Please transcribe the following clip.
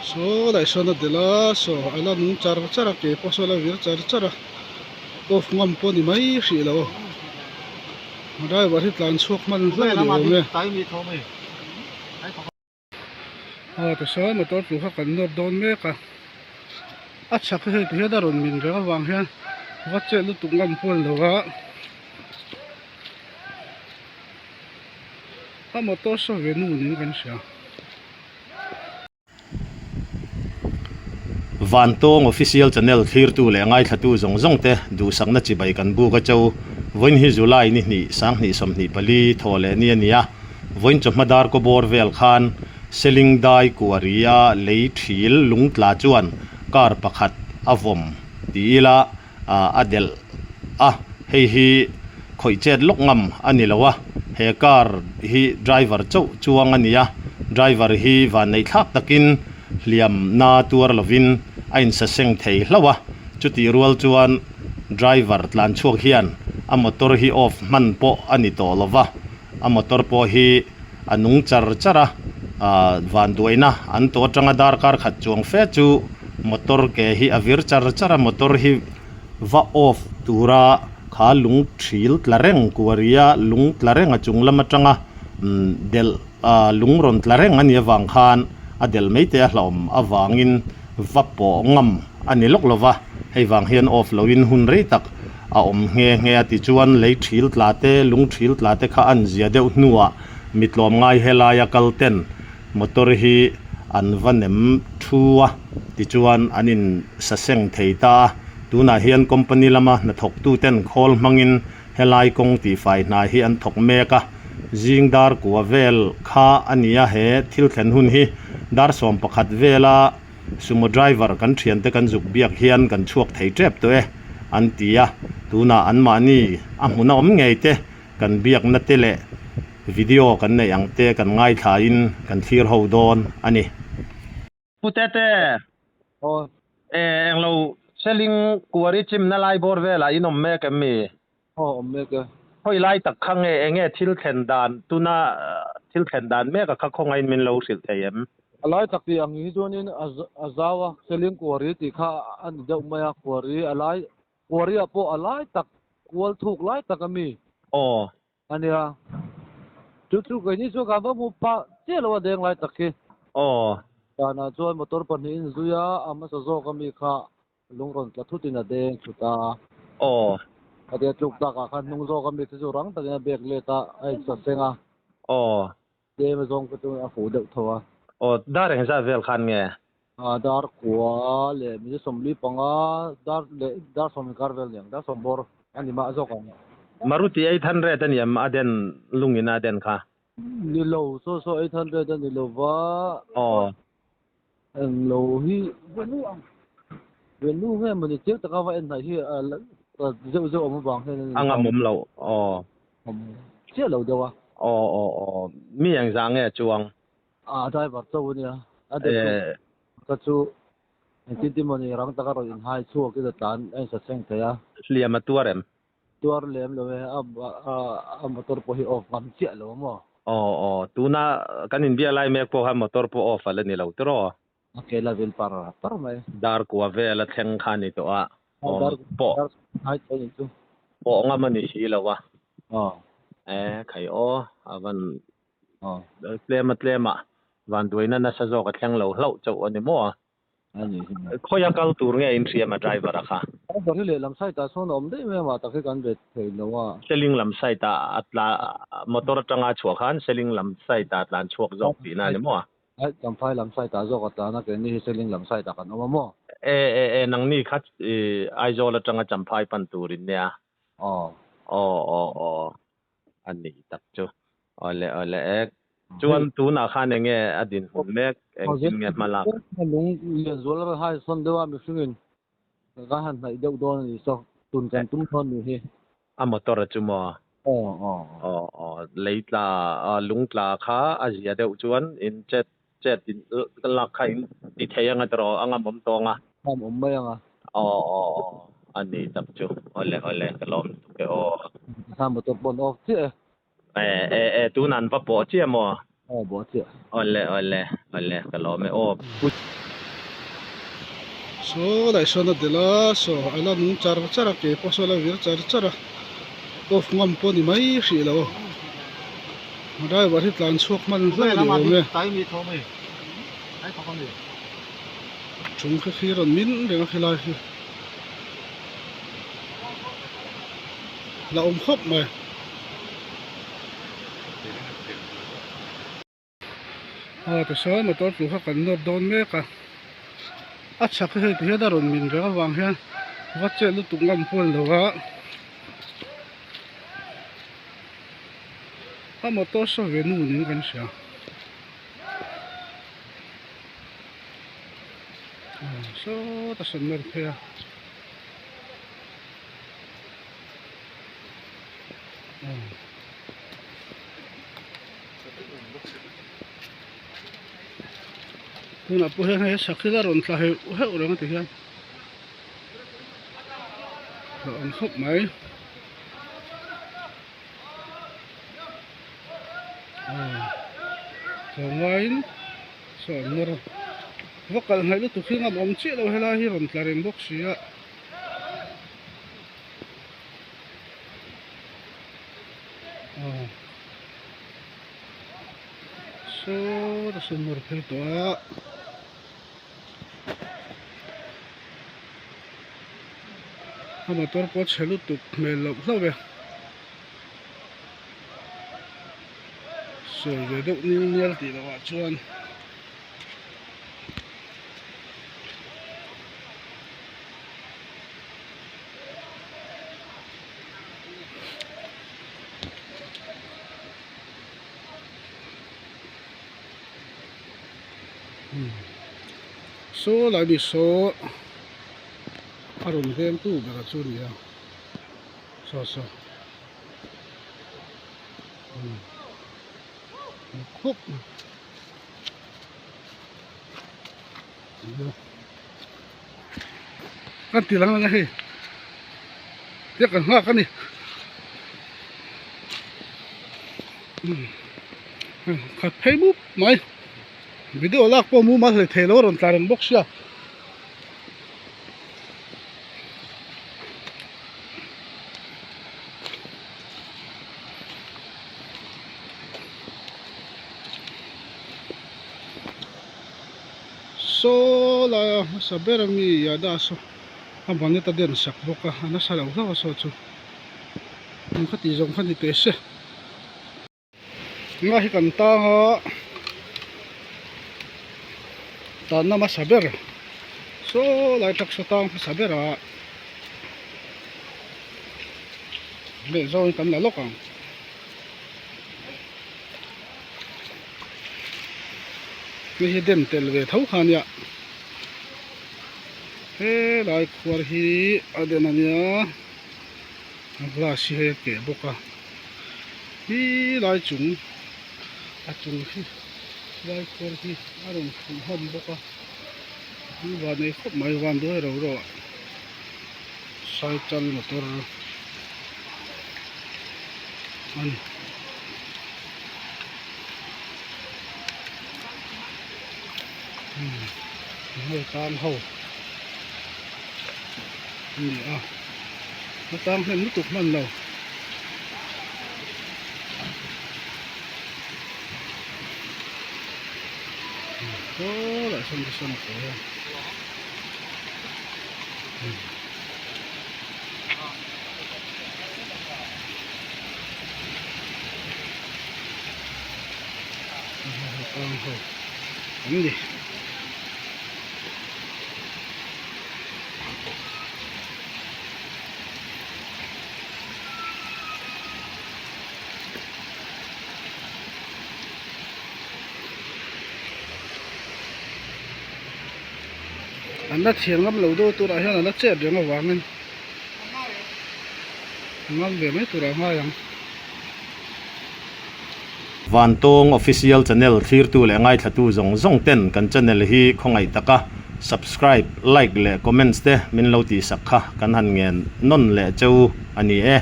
Saw lai sawn a delh a saw a la nung char char a ke pawh saw a la vir char char a off ngam pawh a ni mai hrih lo driver hi tlan chhuak hman hlauh a ni awm e. Aw tichuan motor tlu kha kan nawr dawn mek a a chhak hi hei ti hian a rawn min reng avang hian va chet lutuk ngam pawh a ni lo a a motor saw ve nu niin kan hria. Vantawng Official Channel thlirtu leh ngaithlatu zawng zawng te duhsakna chibai kan buk a cho. Vawiin hi July ni hnih, sanghnih 24 thaw leh ni a ni a. Vawiin chawhma dar kaw bawr vel khan Seling dai kuaria lei thil lungtla chuan car pakhat a vawm ti ila a delh a, hei hi khawih chet lawk ngam a ni lo a, he car hi driver chauh chuang a ni a, driver hi vanneih thlak takin hliam na tuar lovin a insaseng thei hlauh a, chutih rual chuan driver tlan chhuak hian a motor hi off hman pawh a ni tawh lo va, a motor pawh hi a nung char char a, vanduaina an tawh atanga darkar khat chuang fe chu motor ke hi a vir char char a, motor hi va off tura kha lung thil tla reng kuaria lung tla reng a chung lam atanga delh lung rawn tla reng a nih avang khan a delh mai te a hlauhawm avangin va pawh ngam a ni lawk lova, hei vang hian off loin hun rei tak a awm nghe nghe a tichuan lei thil tla te lung thil tla te kha an zia deuh hnuah mi tlawm ngai helaia kal ten motor hi an va nem thu a tichuan an in sa seng thei ta a, tunah hian company lama hnathawk tu ten khawl hmangin helai kawng tihfai hna hi an thawk mek a, zing dar kua vel kha a ni a he thil thlen hun hi dar 11 vela Sumo driver kan thiante kan zuk biak hian kan chhuak thei tep tawh e an ti a, tunah anmahni a hmun a awm ngei te kan biakna te leh video kan neih ang te kan ngaithlain kan thlir ho dawn a ni. Pu Tete, Aw. E, englo Seling kuari chimna lai bawr velah in awm mek em mi? Aw, awm mek e. Khawi lai tak kha nge enge thil thlen dan tuna thil thlen dan mek a kha khawngaiin min lo hrilh thei em? A lai tak tih ang hi chuanin a zau a, Seling kuari tih kha a ni deuh mai a, kuari a lai, kuari ah pawh a lai tak, kual thuk lai tak a mi. Aw. A nia. Chu chu keini chu kan va hmu pah chiah lo a deng lai tak khi. Aw. Danah chuan motor pahnihin zui a, a hmasa zawk a mi kha Lung rawn tla thut in a deng thut a. Aw. A deh tluk tak ah khan hnung zawk a mi te chu rang takin a bek let a, a in saseng a. Aw. Tlem a zawng te chu a fuh deuh tho a. Aw, dar engzat vel khan nge? A dar kua leh minute 45, dar leh dar sawm inkar vel niang, dar sawm bawr a ni mah zawk ang. Maruti 800 a ni em a den lung in a den kha? Ni lo, saw saw 800 a ni lo va. Aw. Eng lo hi venu nge mawni chiang taka va en hnaih hi zeuh zeuh awm avang hian a ngam awm lo aw chiah lo deuh a aw aw aw mi eng zah nge chuang a driver chauh ania a ka chu engtin tin mawni rang taka rawn inhai chhuak in a tlan a insaseng thei a hliam a tuar em Tuar lem lo e, a motor pawh hi off ngam chiah lo maw? Aw aw, tuna kan inbia lai mek pawh khan motor pawh off a la ni lo tiraw? A ke la vil par par mai. Dar kua vel a thleng kha a ni tawh a, awm pawh pawh ngam a ni si lo a. Aw. E khai aw, a van tlem a tlem a, vanduaina nasa zawk a thleng lo hlauh chauh a ni maw? Khawi a kal tur nge in hria ma driver a kha? Driver hi lehlam side ah sawn a awm daih mai a mah tak hi kan bet thei lo a. Seling lam side ah a tla motor atanga a chhuah khan Seling lam side ah a tlan chhuak zawk tihna a ni maw? Aih Champhai lam side ah zawk a tlan a keini hi Seling lam side ah kan awm a maw? E e e nangni kha Aizawl atanga Champhai pan tur in nia. Aw. Aw aw aw. A nih tak chu. Awle awle e. Chuan tunah khan eng nge a dinhmun mek, engtin nge hma lak? Lung lian zual a hai sawn deuh a mihringin ka han hnaih deuh dawn a ni saw tun kan tum dawn ni hi. A motor a chu maw? Aw aw. Aw aw lei tla lung tla kha a zia deuh chuan in chet chet in lak kha in ti thei anga tiraw a ngam awm tawng a. Ngam awm mai anga. Aw aw aw a ni tak chu awle awle ka lawm tuk e aw. Tikhan motor pawn off chiah e. E e e tun an va pawh chiah maw? Aw pawh chiah. Awle awle awle ka lawm e aw. Saw lai sawn a delh a saw a la nung char char a ke pawh saw a la vir char char a off ngam pawh a ni mai hrih lo driver hi tlan chhuak hman hlauh a ni awm e chung khi khi rawn min reng a khilai hi la awm khawp mai. Aw tichuan motor tlu kha kan nawr dawn mek a a chhak hi hei ti hian a rawn min reng avang hian va chet lutuk ngam pawh a ni lo a a motor saw ve nu niin kan hria aw sawta sawn nawr phei a. Tunah pawh hian hei sakhi la rawn tla heuh heuh reng a ti hian a awm khawp mai aw tlawmngaiin saw an nawr a va kalh hnaih lutuk hi ngam awm chiah lo helai hi rawn tla reng bawk si a. Saw ta sawn nawr phei tawh a a motor pawh a chhe lutuk hmel loh hlauh e sawi ve deuh nil nial tih loh ah chuan. Saw lai mi saw a rawn veng tu ber a chu a ni a saw saw khawp Kan ti lang ang a hei tia kan nghak a ni khat phei mup mai video lak pawh mumal hlei thei lo a rawn tla reng bawk sia. Saw laia hmasa ber ami Yada saw a bonnet a den sak bawk a a nasa lo hlauh a saw chu eng kha tih zawng kha ni teh se nga hi kan tang a tanna hmasa ber saw lai tak saw tang hmasa ber a leh zawngin kan la lawk ang. Hei hi den tel ve tho kha ania helai khuar hi a den ania a glass hi hei a keh bawk a hi lai chung a chung hi lai khuar hi a rawn fuh hlawm bawk a an van nei khawp mai van duai ro ro ah cycle motor a ni. Hei tang ho a ni a a tang hnem lutuk hman lo. Saw lah sawn te sawn a kawi a. Tang ho an ni. An la thiam ngam lo deuh turah hian an la chet reng avangin ngam ve mai turah a ngai ang. Vantawng Official Channel thlirtu leh ngaithlatu zawng zawng ten kan channel hi khawngaih taka subscribe, like leh comments te min lo tihsak kha kan han ngen nawn leh cheu a ni e.